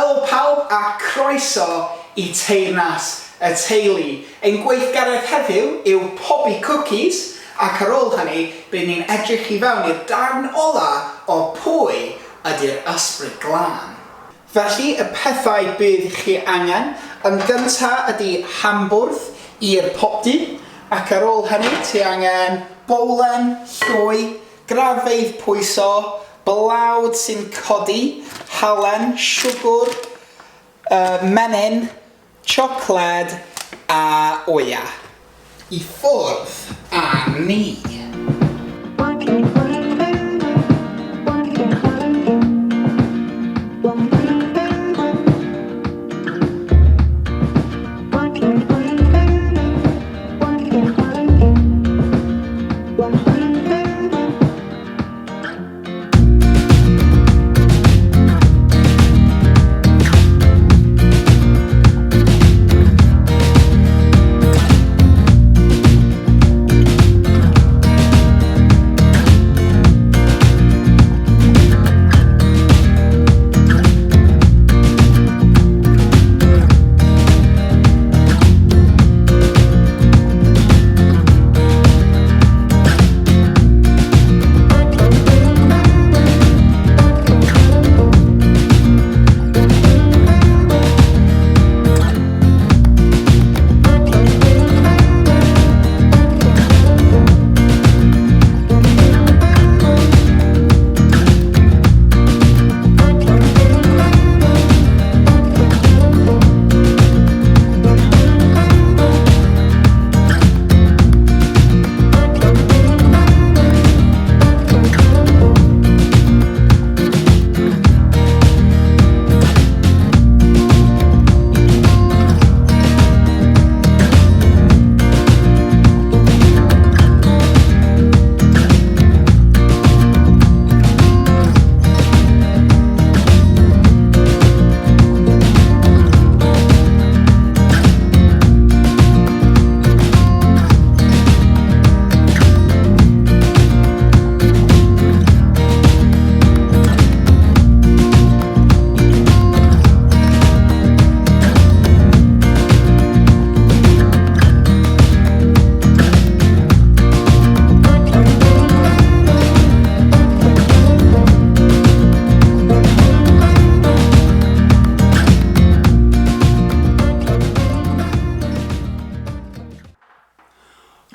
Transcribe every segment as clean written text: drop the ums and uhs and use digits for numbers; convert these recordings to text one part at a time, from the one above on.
Helo pawb a croeso i Teyrnas y Teulu. Ein gweithgaredd heddiw yw pobi cwcis ac ar ôl hynny bydd ni'n edrych i fewn i'r darn ola o pwy ydy'r Ysbryd Glân. Felly y pethau bydd chi angen yn gynta ydy hambwrdd i'r popty ac ar ôl hynny ti angen bowlen, llwy, Graddfeydd pwyso, blawd sy'n codi, halen, siwgr, menyn, siocled a wyau. I ffwrdd â ni!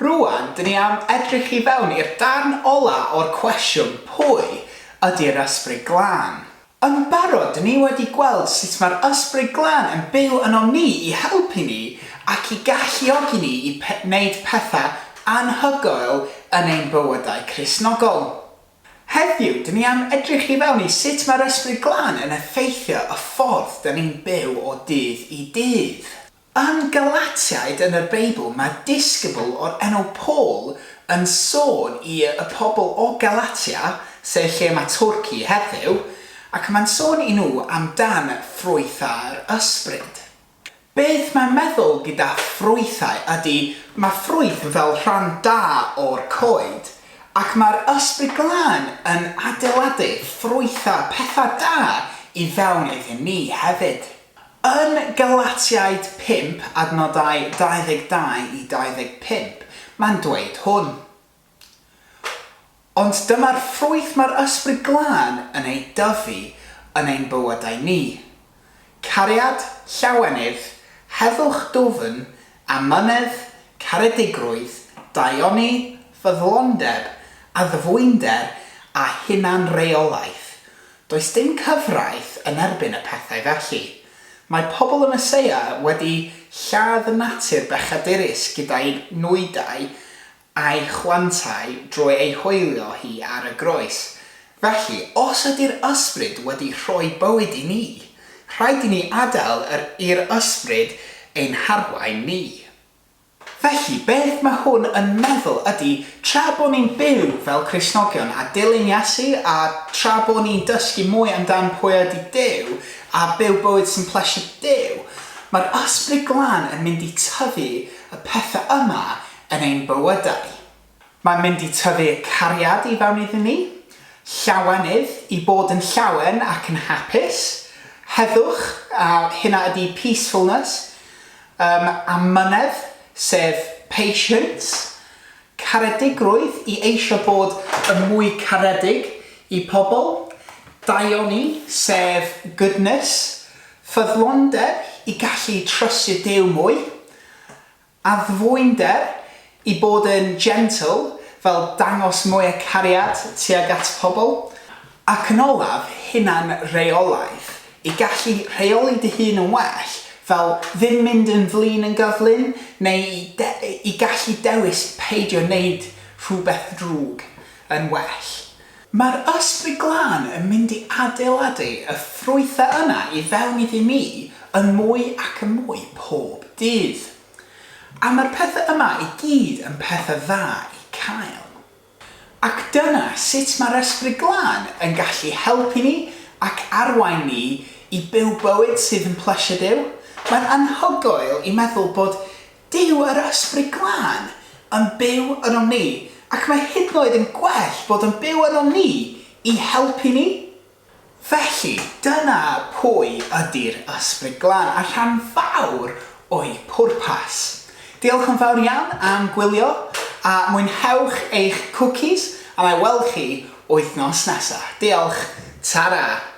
Rŵan, dyn ni am edrych i fewn i'r darn ola o'r cwestiwn pwy ydy'r Ysbryd Glân? Yn barod, dyn ni wedi gweld sut mae'r Ysbryd Glân yn byw ynom ni i helpu ni ac i galluogi ni i wneud pethau anhygoel yn ein bywydau Cristnogol. Heddiw, dyn ni am edrych i fewn i sut mae'r Ysbryd Glân yn effeithio y ffordd dyn ni'n byw o dydd i dydd. Yn Galatiaid yn yr Beibl mae disgybl o'r enw Paul yn sôn i y pobl o Galatia, sef lle mae Twrci heddiw, ac mae'n sôn i nhw amdan ffrwythau'r Ysbryd. Beth mae'n meddwl gyda ffrwythau ydy mae ffrwyth fel rhan da o'r coed, ac mae'r Ysbryd Glân yn adeiladu ffrwythau, pethau da, i fewn iddyn ni hefyd. Yn Galatiaid 5, adnodau 22 i 25, mae'n dweud hwn, Ond dyma'r ffrwyth mae'r Ysbryd Glân yn ei dyfu yn ein bywydau ni, cariad, llawenydd, heddwch dwfn, amynedd, caredigrwydd, daioni, ffyddlondeb, addfwynder a hunanreolaeth. Does dim cyfraith yn erbyn y pethau felly. Mae pobl y Meseia wedi lladd natur bechadurus gyda'i nwydau a'i chwantau drwy ei hoelio hi ar y groes. Felly, os ydy'r Ysbryd wedi rhoi bywyd i ni, rhaid i ni adael yr i'r Ysbryd ein harwain ni. Felly, beth mae hwn yn meddwl ydy, tra bo ni'n byw fel Cristnogion a dilyn Iesu a tra bo ni'n dysgu mwy amdan pwy ydy Duw a byw bywyd sy'n plesio Duw, mae'r Ysbryd Glân yn mynd i tyfu y pethau yma yn ein bywydau. Mae'n mynd i tyfu y cariad i fewn iddyn ni, llawenydd, i bod yn llawen ac yn hapus, Heddwch, a hynna ydy peacefulness, um, amynedd, sef patience, caredigrwydd, i eisio bod yn mwy caredig i pobl, daioni, sef goodness, ffyddlondeb, i gallu trystio Duw mwy, Addfwynder, i bod yn gentle, fel dangos mwy o cariad tuag at pobl. Ac yn olaf, hunan-reolaeth, i gallu rheoli dy hun yn well, fel ddim mynd yn flin yn gyflym, neu i de- i gallu dewis peidio wneud rhywbeth drwg yn well. Mae'r Ysbryd Glân yn mynd i adeiladu y ffrwythau yna i fewn iddi ni yn mwy ac yn mwy pob dydd. A mae'r pethau yma i gyd yn pethau dda i cael. Ac dyna sut mae'r Ysbryd Glân yn gallu helpu ni ac arwain ni i byw bywyd sydd yn plesio Duw. Mae'n anhygoel i meddwl bod Duw yr Ysbryd Glân yn byw ynom ni, ac mae hyd yn oed yn gwell bod yn byw ynom ni i helpu ni. Felly, dyna pwy ydy'r Ysbryd Glân a rhan fawr o'i pwrpas. Diolch yn fawr iawn am gwylio, a mwynhewch eich cwcis, a na i weld chi wythnos nesa. Diolch, ta-ra!